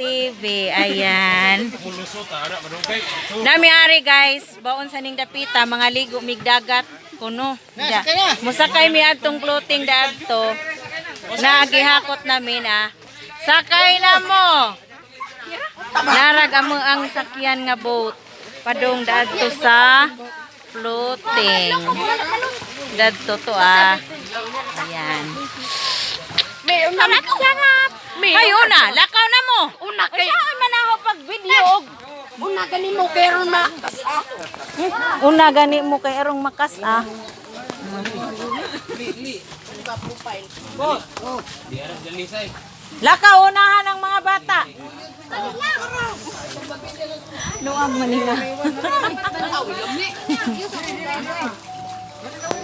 TV. Ayan. Nami ari, guys, baon sa ning dapita, mga ligo mig dagat kuno. Ja. Musakay mi adtong floating daadto. Nagihakot namin ah. Sakay na mo. Narag amo ang sakyan nga boat. Padong daadto sa floating. Dadto to ah. Ayan. Sarap, sarap. Ay, una, lakaw na mo. Una kay Saan man ako pag video? Una gani mo pero makas ah. Una gani mo kay arong makas ah. Lakaw, unahan ang mga bata. Luag man nila.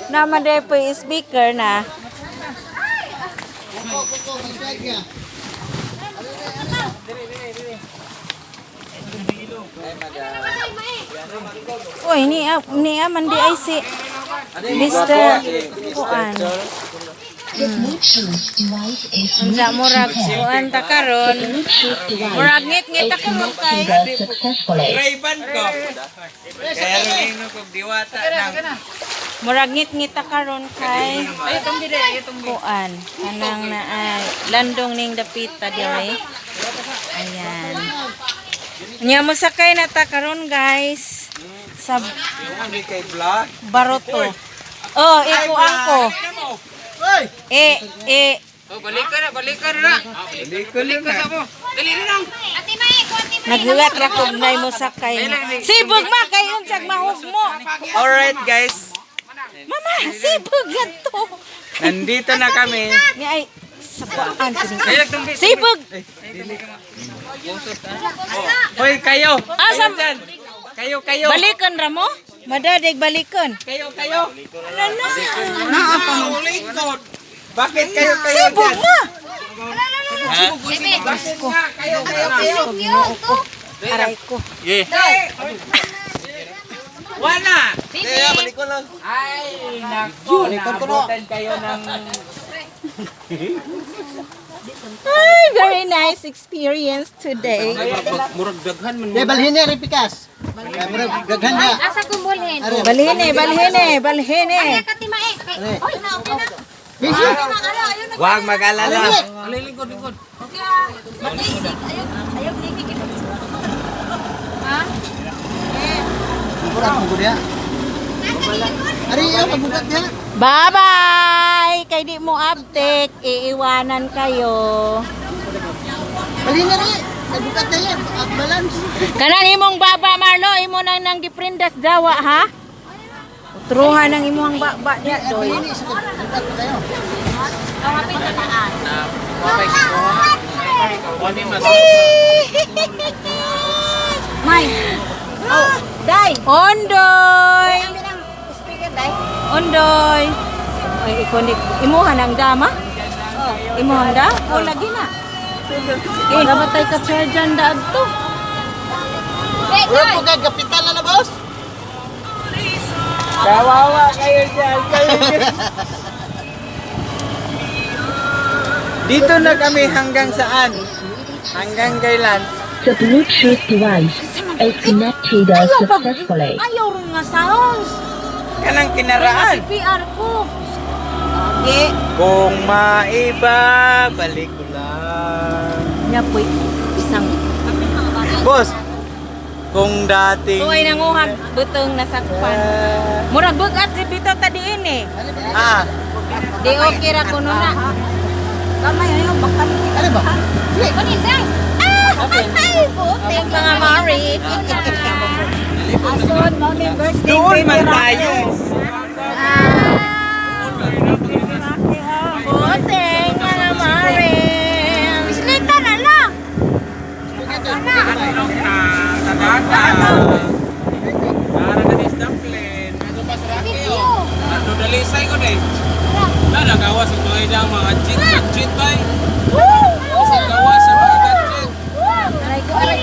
Naman dahil po yung speaker na. Uy, niya, niya man di ay si Mr. Kuan. The Bluetooth device is Unsa ready to murag pair. kuan ta karon. The Bluetooth device Murag ngit-ngit is ta karon kay. connected successfully. Ray-Ban ko. Kaya rin kog diwata ng Murag ngit-ngit ta karon kay kuan. Kanang na ay landong ning dapita dire. Ayan. Nya mo sakay na ta karon, guys, sa Hindi kay vlog. baroto. Oh, ikuan ko. Eh, eh, Oh, balik ka na, balik ka na. Balik ka na. Dali na lang. Ate Mae, kuan Ate Mae. Naghuwat ra kog nay mo sakay. Sibog ma kay unsag mahugmo. Alright, guys, Mama, sibog gadto. Nandito na kami. Ni ay sa kuan. Sibog. Hoy, kayo. Asa Kayo, kayo. Balikon ra mo? Madadig balikon. Kayo, kayo. Ano na? Bakit kayo, kayo Sibog dyan? ma. Bakit nga? Kayo, kayo, kayo. Aray ko. Wala. Kaya balik ko lang. Ay, naku. Naabutan kayo ng Ay, very nice experience today. Di, balhin niya, Ripikas. Murag, daghan niya. Asa kumulhin? Balhine, balhine, balhine. Ate Mae. Oy, okay na. Busy. Huwag mag-alala. Murag, mugod niya. Ari, iya, pagugat niya. Bye-bye! Kay di mo abtik, iiwanan kayo. Balhin niya, ri. Nagugat na yan. At balance. Kanang imong baba, Marlo, imo nang nang giprindas dawa, ha? Utruhan ang imong baba niya, doy. Balhin niya, sa gugat na tayo. May. Oh, day. Ondoy. Ondoy. Ay, ikonik. Imuha ng dama? Oh, imuha da? Oh, lagi na. Eh, rabatay ka charjan daag to. Murag po kay kapital na na, boss. Kawawa kayo dyan. Kayo dyan. Dito na kami hanggang saan? Hanggang kailan? The Bluetooth device is connected Ayaw pag successfully. Ayaw ron nga sounds. Kanang kinaraan. PR ko. Okay. Kung maiba, balik ko lang. Nya po'y isang Boss, kung dating tuway nanguhag butong nasakpan. Murag bugat si Bito ta diin eh. Ah, Di okay ra kuno na. Kamay ayo bakal. Ano ba? Kunin day. Ay, buting mga Mari. Ason, mo ni birthday. Doon man tayo. Buting mga Mari. Islita na lang. Para ka dis dumpling. Ano pa sa Video. Ano dalisay ko din. Na nagawa sa mga idang mga cheat cheat bay. Gawa sa mga gadget. Aray ko, aray.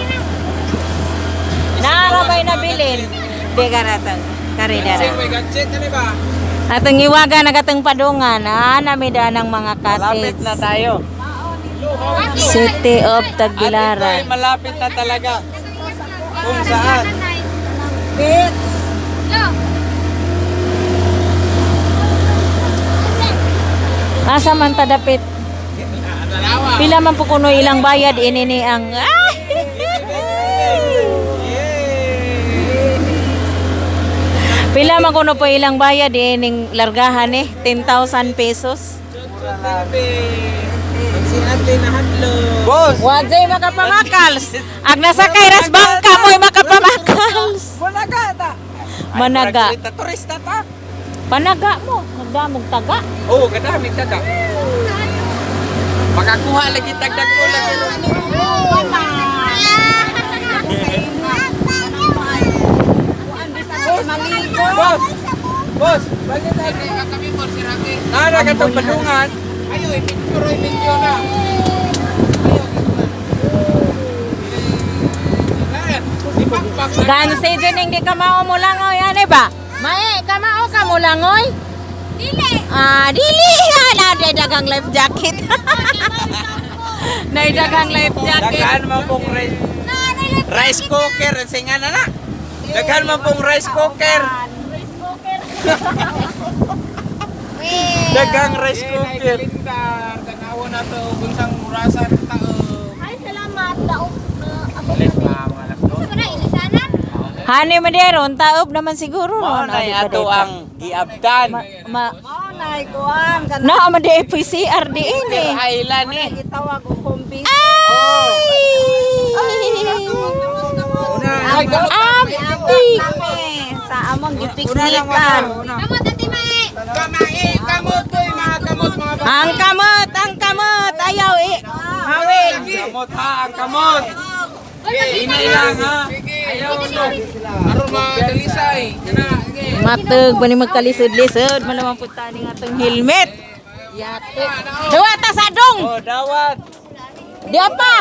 Naarabay na bilin. Di karatang. Kare dara. May gadget ano ba? Atong iwaga nagatong padungan, ah, nami da ng mga Malapit cottage. na tayo. City of At ito'y Tagbilaran. malapit na talaga. Kung saan. Asa man ta dapit? Pila man po kuno ilang bayad ini ni ang Pila man kuno po ilang bayad ining largahan eh 10,000 pesos. Si ate na hadlo. Boss! Wajay makapamakals. Ag nasakay ras bangka mo'y makapamakals. Managa ta! Managa. Ay, turista ta! Panaga mo, nagdamog taga. Oo, oh, kadami taga. Makakuha lagi tagdag ko lagi. Boss! Boss! Bakit tayo kami po si Rati? Nara ka itong padungan. Ayo, i-picture, i-picture na. Ayo, Gansi dyan hindi ka mao mo langoy, ano ba? Mae, kamao ka mo langoy? Dili. Ah, dili. Ala, day dagang life jacket. Nay dagang life jacket. Daghan man pong rice, rice cooker. Singa na na. Daghan man pong rice cooker. Daghang rice cooker. Tanawa na to kung sang murasa ng tao. Ay, salamat. Daog na ako. Alis pa mga alas Sa ba na, ilisanan? Hani man diay ron, taob naman siguro. Mao no, na di ba ato day pa? ang giabdan. Ma, na man di PCR di ini. Island eh. Ay! Una, Amtik! Sa among gipiknikan. Kamot, Ate Mae. Kamai, kamot ko mga kamot mga bata. Ang kamot, ayaw eh. Hawin. Kamot ha, ang kamot. Inay lang ha. Ayaw no. Aron madalisay. Kana, sige. Matug ba ni magkalisod-lisod, malamang punta ni atong helmet. Yate. Dawata sa dong. Oh, dawat. Di apa?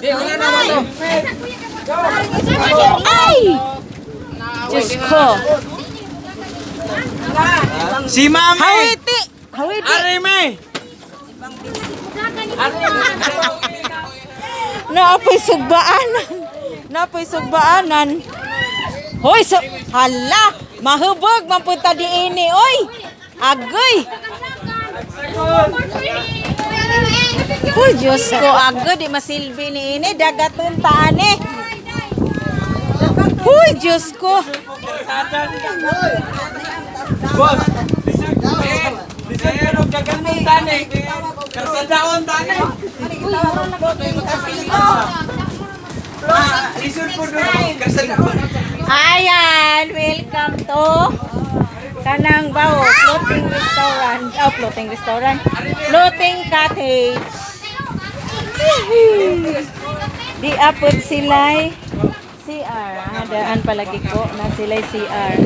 Di, wala na to. Ay! Diyos ko. Si Mami. Hawiti. Hawiti. Arime. Naapoy sugbaanan. Naapoy sugbaanan. Hoy, so, hala, mahubog man punta di ini, oy. Agoy. Hoy, Diyos ko, agoy di masilbi ni ini dagaton ta ani. Hoy, Diyos ko. Boss. Lisod. Lisod ka nung dagan mong tani. Kasadaon tani. Ah, lisod po doon. Kasadaon. Ayan, welcome to Kanang Bao, floating restaurant. Oh, floating restaurant. Floating cottage. Di apod sila'y CR. Ah, daan palagi ko na sila'y CR.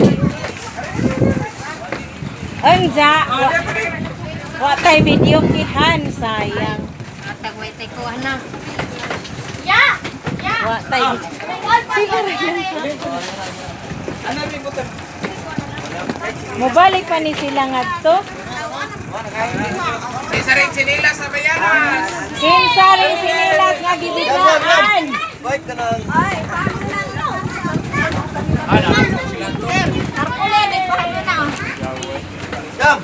Unja, wa, wa tay video kihan, sayang. Tagway ko na. Ya! Ya! Wa tay CR. Ano may butan? Mobalik pa ni sila ngadto. Isa rin sinila sa bayanan. Kinsa rin sinilas nga gibigaan. Bike ka na. Yam!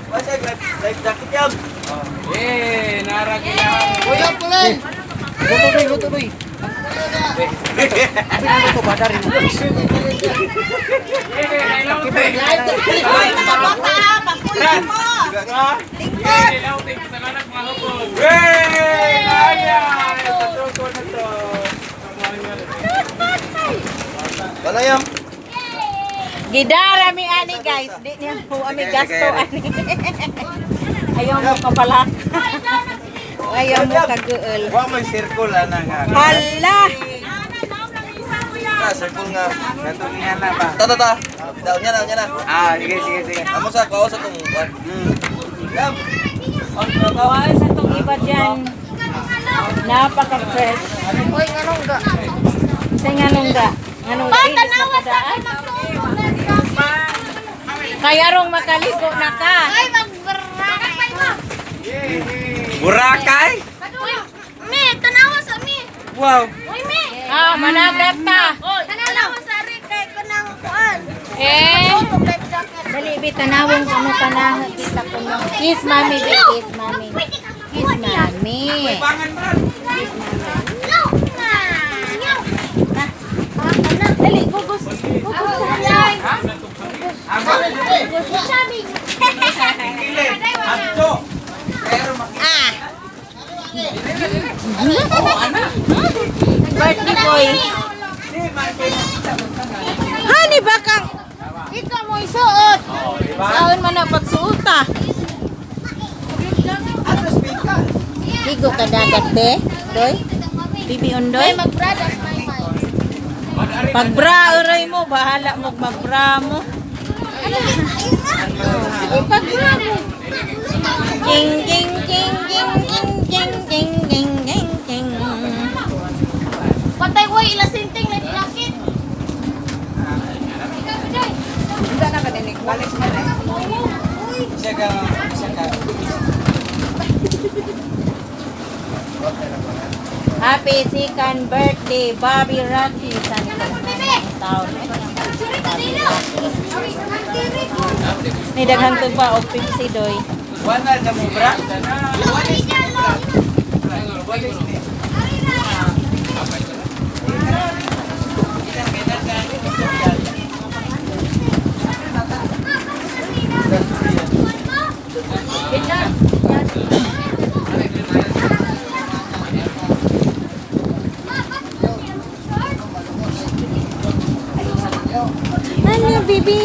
Basta life jacket yam. Eh, naragilan. Kuya pulay! Luto luto doy. Wala yam. Gidara mi ani guys, di niya po ami gasto ani. Ayaw mo kapalak. Ayaw mo kaguol. Wa may circle ana nga. Hala! Ah, circle nga. Katong nga na ba? Ta ta ta. Daw niya na, niya na. Ah, sige sige sige. Amo sa kaos sa tong kwan. Yam. Wow, sa tong iba dyan. Napaka-fresh. Uy, nganong ga? Sa nganong ga? Nganong ga? Ilis na Tanawa sa kadaan. akin Kaya rong makaliko na ka. Ay, magbara. Boracay? Uy, me, tanawa sa mi. Wow. Uy, me. Ah, managat ta. Tanawa sa ari kay kanang kuan. Eh. Dali, bi, tanawong ano ka na. Kita ko no. Kiss mami, bi, kiss mami. Kiss mami. Pangan man. No. Dali, gugos. Gugos. Adto. Pero Ah. Birthday boy. Hani ba kang ikaw mo isuot? Saon man ang pagsuota? Ligo ka dagat be, Doy? Bibi Undoy? Magbradas may may. Pagbra oray mo, bahala mo magbra mo. Sige, pagbra mo. King king king king king king king king king king. Patay way ila sinting life jacket. Ikaw Biday. Siya ka, siya ka. Happy second birthday, Bobby Rocky Santos. Taon. Ni daghan tuba og Pepsi doy. Wala na mo bra. Ano, bibi?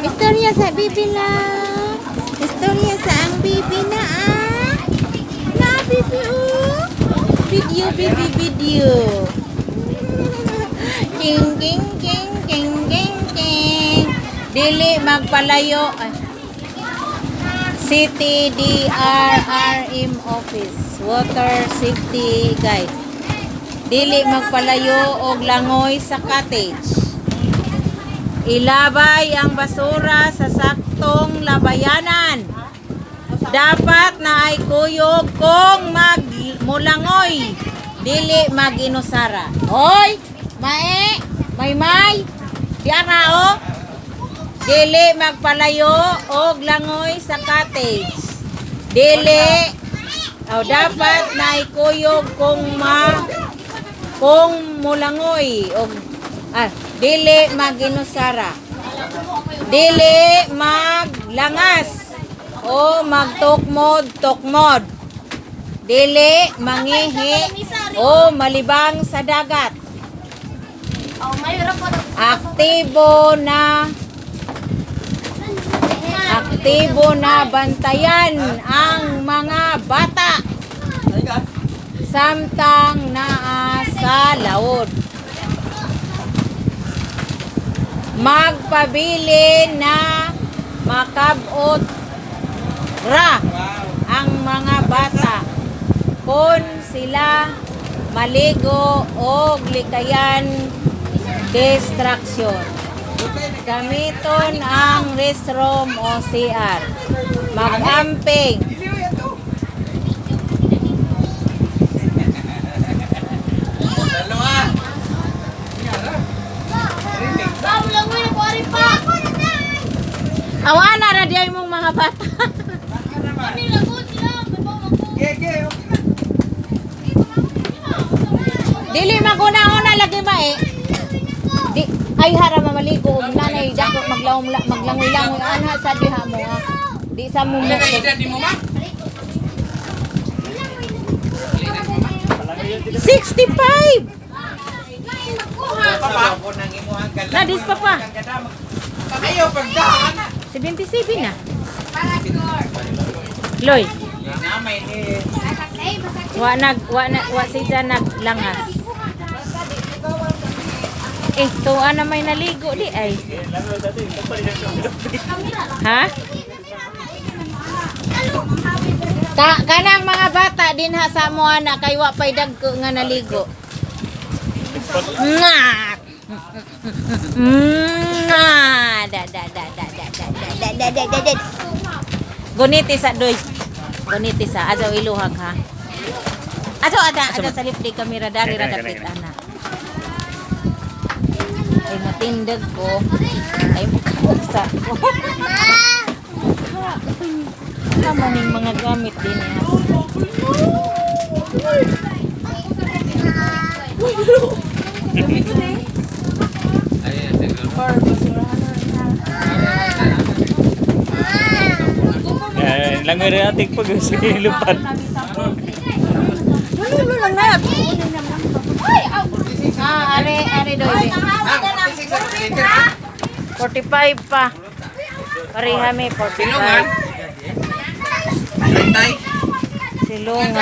Istorya sa bibi lang. Istorya sa ang bibi na ah. Na, bibi oh. Video, bibi, video. King king king king king king. Dili magpalayo. Ay. City DRRM Office Water Safety Guide. Dili magpalayo og langoy sa cottage. Ilabay ang basura sa saktong labayanan. Dapat na ay kuyog kung magmulangoy. Dili maginusara. Hoy! Mae! Maymay! Di ara o! Dili magpalayo og langoy sa cottage. Dili o dapat na ay kuyog kung mulangoy og dili maginusara. Dili maglangas o magtukmod-tukmod. Dili mangihi o malibang sa dagat. Oh, mayroon po. Aktibo na bantayan ang mga bata samtang naa sa laod. Magpabili na makabot ra ang mga bata kung sila maligo o likayan distraction. Gamiton ang restroom o CR. Mag-amping. Dalawa. Ba, mulangoy na ko ari pa. Awa na ra di ay mong mga bata. Ani lagot sila, may ba ako. Ge, ge, okay na. Dili maguna-una lagi ba eh. Di ay hara mamaligo og nanay dako maglawom maglangoy-langoy anha sa diha mo ha. Di sa mo mo. Wala na edad ni mo ma? 65. Papa. Na dis pa pa. Ayaw pagdaan. 77 na. Loy, Namay ni. wa nag wa na wa sila naglangas. Eh, tuwa na may naligo di ay. Ha? Kanang mga bata din ha sa mo ana kay wa pay dagko nga naligo. Nga. Nga. Da da da da da da da da da da da. Guniti sa doy. Boniti sa ajaw iluhag ha. Ajaw ada ajaw sa lipdi kamera dari ra dapit ana. Ay matindag ko. Ay mukausa ko. Wala man ning mga gamit din ha. Ay, siguro. Eh, langoy rin ating pag lupad. Ano lang na. Ah, are are doy. 45 pa. Pareha mi 45. Silungan. Tay. Silungan.